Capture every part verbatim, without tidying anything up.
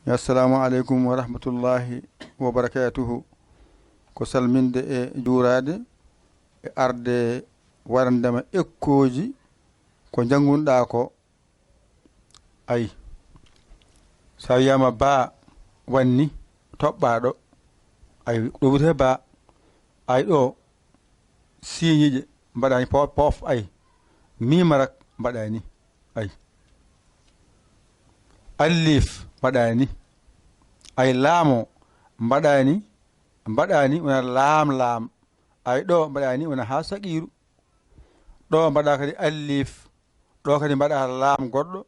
Assalamu aleykum wa rahmatullahi wa barakatuhu. Ko salminde e juuraade e arde warandema ekkooji ko njanngunɗaa ko. Ay, so a wiyaama baa wanni toɓɓaaɗo, ay, ɗo wiyetee baa. Ay, ɗo siiñiiɗe mbaɗaani poof, poof, ay, miima rak mbaɗaani, ay, alliif mbaɗaani, ay, laamo mbaɗaani, mbaɗaani wona laam laam, ay, ɗo mbaɗaani wona haa saqiiru, ɗo mbaɗa kadi alliif, ɗo kadi mbaɗa laam goɗɗo,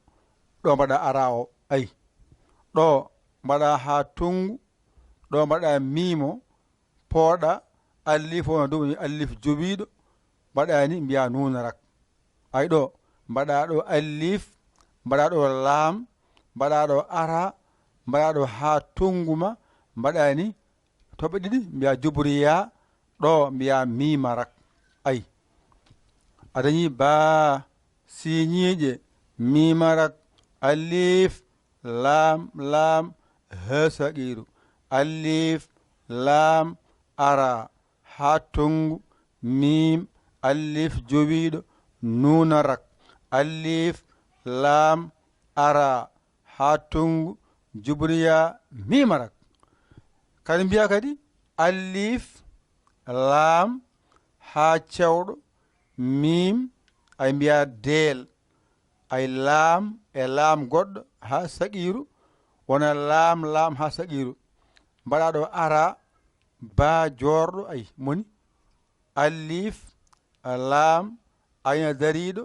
ɗo mbaɗa ara o, ay, ɗo mbaɗa haa tonngu, ɗo mbaɗa miimo, pooɗa alliif o no ɗum woni alliif jowiiɗo, mbaɗaani mbiya nuuna rak. Ay, ɗo mbaɗa ɗo alliif, mbaɗa ɗo laam, mbaɗa ɗo ara, mbaɗa ɗo haa tonngu ma, mbaɗaani toɓɓe ɗiɗi mbiya juburiya, ɗo mbiya miima rak. Ay, a dañi baa siiñiiɗe miima rak, alliif, laam, laam, haa saqiiru, alliif, laam, ara, haa tonngu, miim, alliif jowiiɗo, nuuna rak, alliif, laam, ara, haa tonngu, juburiya, miima rak. Kadi mbiya kadi alliif, laam, haa cewɗo, miim, ay, mbiya deel, ay, laam e laam goɗɗo haa saqiiru, wona laam laam haa saqiiru. Mbaɗa ɗo ara, baa joorɗo, ay, moni, alliif, laam, ayna dariiɗo,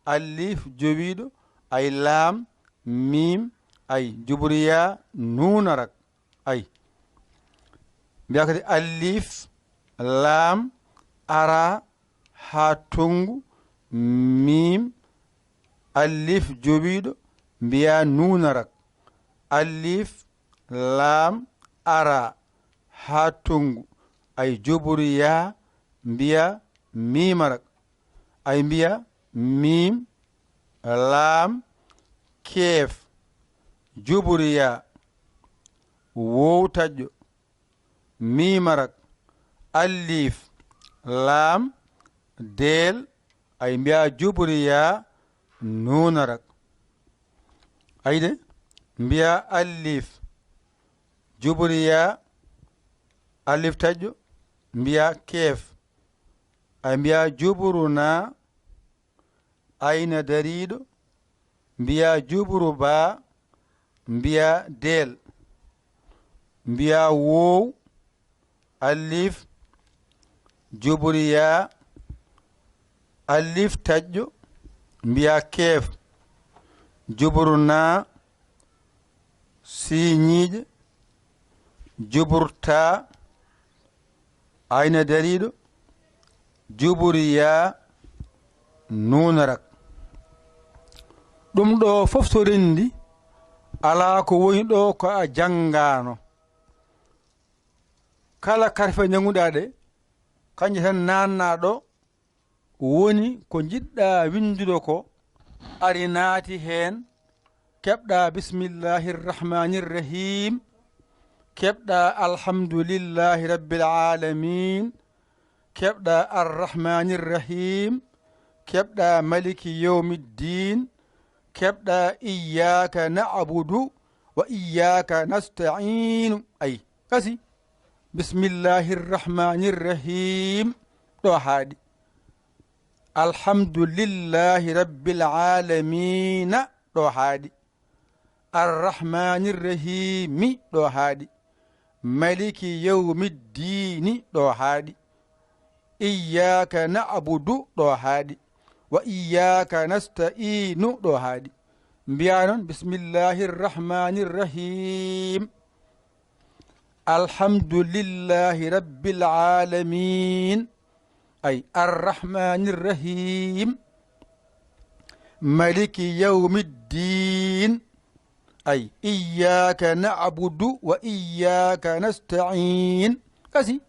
alliif jowiiɗo, ay, laam, miim, ay, juburiya, nuuna rak, ay. Mbiya kadi alliif, laam, ara, haa tonngu, miim, alliif jowiiɗo, mbiya nuuna rak, alliif, laam, ara, haa tonngu, ay, juburiya, mbiya miima rak, ay, mbiya miim, laam, keef, juburiya, woow taƴƴo, miima rak, alliif, laam, deel, ay, mbiya juburiya, nuuna rak. Ay de, mbiya alliif, juburiya, alliif taƴƴo, mbiya keef, ay, mbiya juburu na, ayna dariiɗo, mbiya juburu baa, mbiya deel, mbiya woow, alliif, juburiya, alliif taƴƴo, mbiya keef, juburu na, siiñiiɗe, juburta, ayna dariiɗo, juburiya, nuuna rak. Ɗum ɗo fof so renndi, alaa ko woni ɗo ko a janngaano. Kala karfe njannguɗaa ɗe, kanje tan naatnaa ɗo, woni ko njiɗɗaa winndude ko, ari naati heen, keɓɗaa bismillahi rrahmani rrahim, keɓɗaa alhamdulillahi rabbil alamin, keɓɗaa arrahmani rrahim, keɓɗaa maliki yawmi ddin, keɓɗaa iyyaka na'budu wa iyyaka nasta'inu. Ay, kasi. Bismillahi rrahmani rrahim. Ɗo haaɗi. Alhamdulillahi rabbil alamina. Ɗo haaɗi. Arrahmani rrahimi. Ɗo haaɗi. Maliki yawmi ddiini. Ɗo haaɗi. Iyyaka na'budu. Ɗo haaɗi. Wa iyyaka nasta'inu. Ɗo haaɗi. Mbiya noon, bismillahi rrahmani rrahim. Alhamdulillahi rabbil alamin. Ay, arrahmani rrahim. Maliki yawmi ddin. Ay, iyyaka na'budu wa iyyaka nasta'in. Kasi,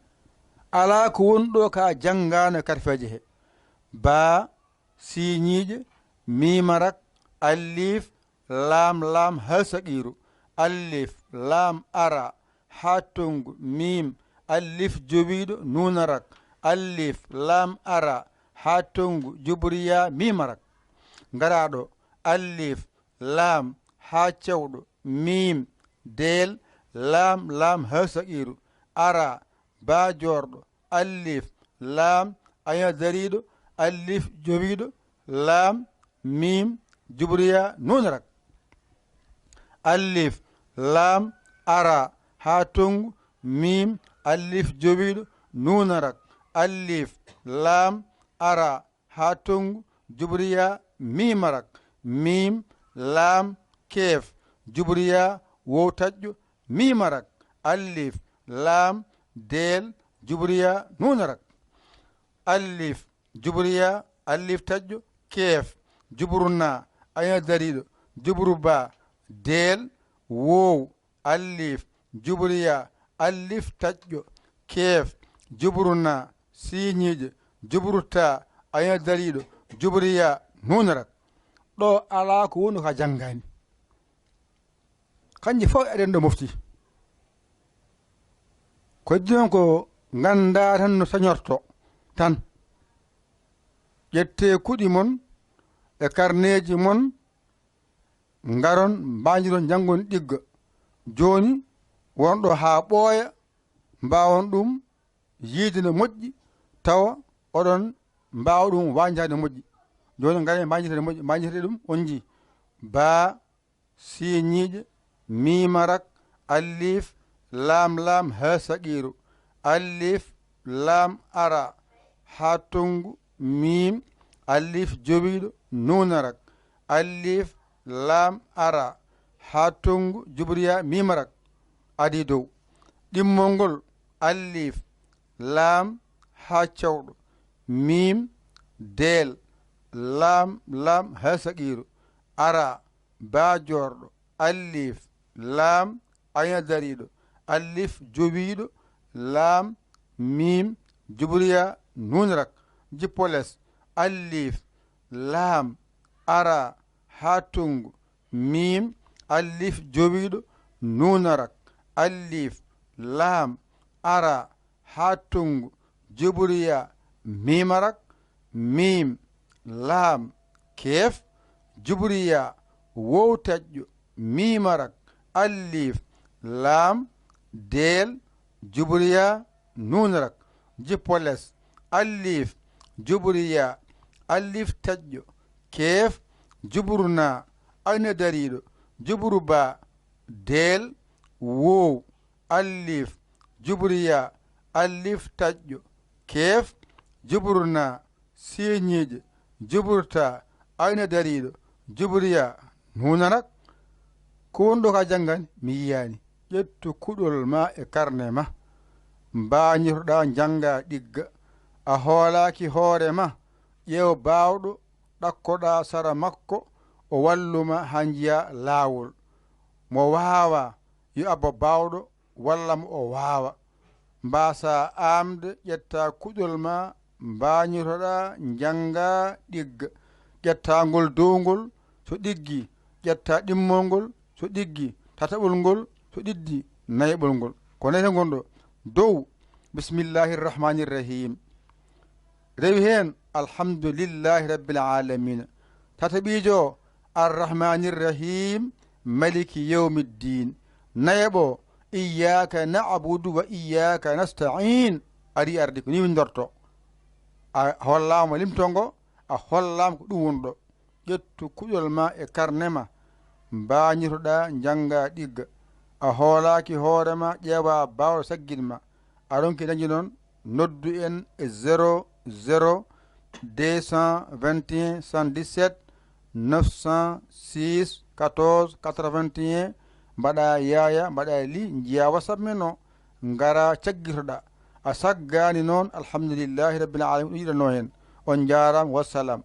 alaa ko woni ɗo ka a janngaano e karfeeje he. Baa, siiñiiɗe, miima rak, alliif, laam, laam, haa saqiiru. Allif, laam, ara, haa tonngu, miim, allif jowiiɗo, nuun arak. Allif, laam, ara, haa tonngu, jubriya, miim arak. Ngaraaɗo, allif, laam, haa cewɗo, miim, deel, laam, laam, haa saqiiru, ara, baa joorɗo, allif, laam, ayna dariiɗo, allif jowiiɗo, laam, miim, jubriya, nuun arak. Allif, laam, ara, haa tonngu, miim, allif jowiiɗo, nuun arak. Allif, laam, ara, haa tonngu, jubriya, miim arak. Miim, laam, keef, jubriya, woow taƴƴo, miim arak. Allif, laam, deel, jubriya, nuun arak. Allif, jubriya, allif taƴƴo, keef, juburu naa, ayna dariiɗo, juburu baa, deel, woow, allif, jubriya, allif taƴƴo, keef, juburu naa, siiñiiɗe, juburu taa, ayna dariiɗo, jubriya, nuun arak. Ɗo alaa ko woni ko a janngaani. Kanji fof eɗen ɗo mofti. Ko heddi noon ko nganndaa tan no sañorto tan. Ƴettee kuɗi mon e karneeji mon, ngaron mbaanjiron njanngon ɗigga. Jooni wonɗo haa ɓooya mbaawon ɗum yiyde no moƴƴi, tawa oɗon mbaawa ɗum wañdaade no moƴƴi. Jooni ngaren mbaanjirde no moƴƴi, mbaanjirde ɗum on njii. Baa, siiñiiɗe, miim arak, allif, laam laam, haa saqiiru, allif, laam ara, haa tonngu, miim, allif jowiiɗo, nuun arak, allif, laam ara, haa tonngu, jubriya, miim arak, adii dow. Ɗimmol ngol, allif, laam, haa cewɗo, miim, deel, laam, laam, haa saqiiru, ara, baa joorɗo, allif, laam, ayna dariiɗo, allif jowiiɗo, laam, miim, jubriya, nuun arak, jippo les, allif, laam, ara, haa tonngu, miim, allif jowiiɗo, nuun arak, allif, laam, ara, haa tonngu, jubriya, miim arak, miim, laam, keef, jubriya, woow taƴƴo, miim arak, allif, laam, deel, jubriya, nuun arak, jippo les, allif, jubriya, allif taƴƴo, keef, juburu naa, ayna dariiɗo, juburu baa, deel, woow, allif, jubriya, allif taƴƴo, keef, juburu naa, siiñiiɗe, juburu taa, ayna dariiɗo, jubriya, nuun arak. Ko woni ɗo ka janngani? Mi yiyaani. Ƴettu kuɗol ma e karne ma. Mbañotoɗaa njannga ɗigga. A hoolaaki hoore ma. Ƴeew baawɗo ɗakkoɗaa sara makko, o wallu ma haa njiyaa laawol. Mo waawaa, yo abbo baawɗo walla mo o waawa. Mbaasaa aamde, ƴettaa kuɗol ma, mbaañotoɗaa, njanngaa, ɗigga. Ƴettaa ngol dow ngol, so ɗiggii, ƴettaa ɗimmol ngol, so ɗiggii, tataɓol ngol, so ɗiggii, nayaɓol ngol. Ko nayata ngon ɗo. Dow, bismillahi rahmani rahim. Rewi heen, alhamdulillahi rabbil alamina. Tataɓiijo o, arrahmani rahim, maliki yawmi ddin. Nayaɓo o, iyyaka na'budu wa iyyaka nasta'in. Ari ardi ko ni windorto. A hollaama limto ngo, a hollaama ko ɗum woni ɗo. Ƴettu kuɗol ma e karne ma, mbaañotoɗaa, njanngaa, ɗigga. A hoolaaki hoore ma, ƴeewaa baawɗo saggin ma. A ronki dañde noon, noddu en e zéro zéro deux cent vingt et un soixante-dix-sept neuf cent six quatorze quatre-vingt-un, mbaɗaa yaaya, mbaɗaa li, njiyaa WhatsApp men o, ngaraa caggitoɗaa. A saggaani noon, alhamdulillahi rabbil alamin, ɗum yiɗanoo heen. On njaaraama, wassalam.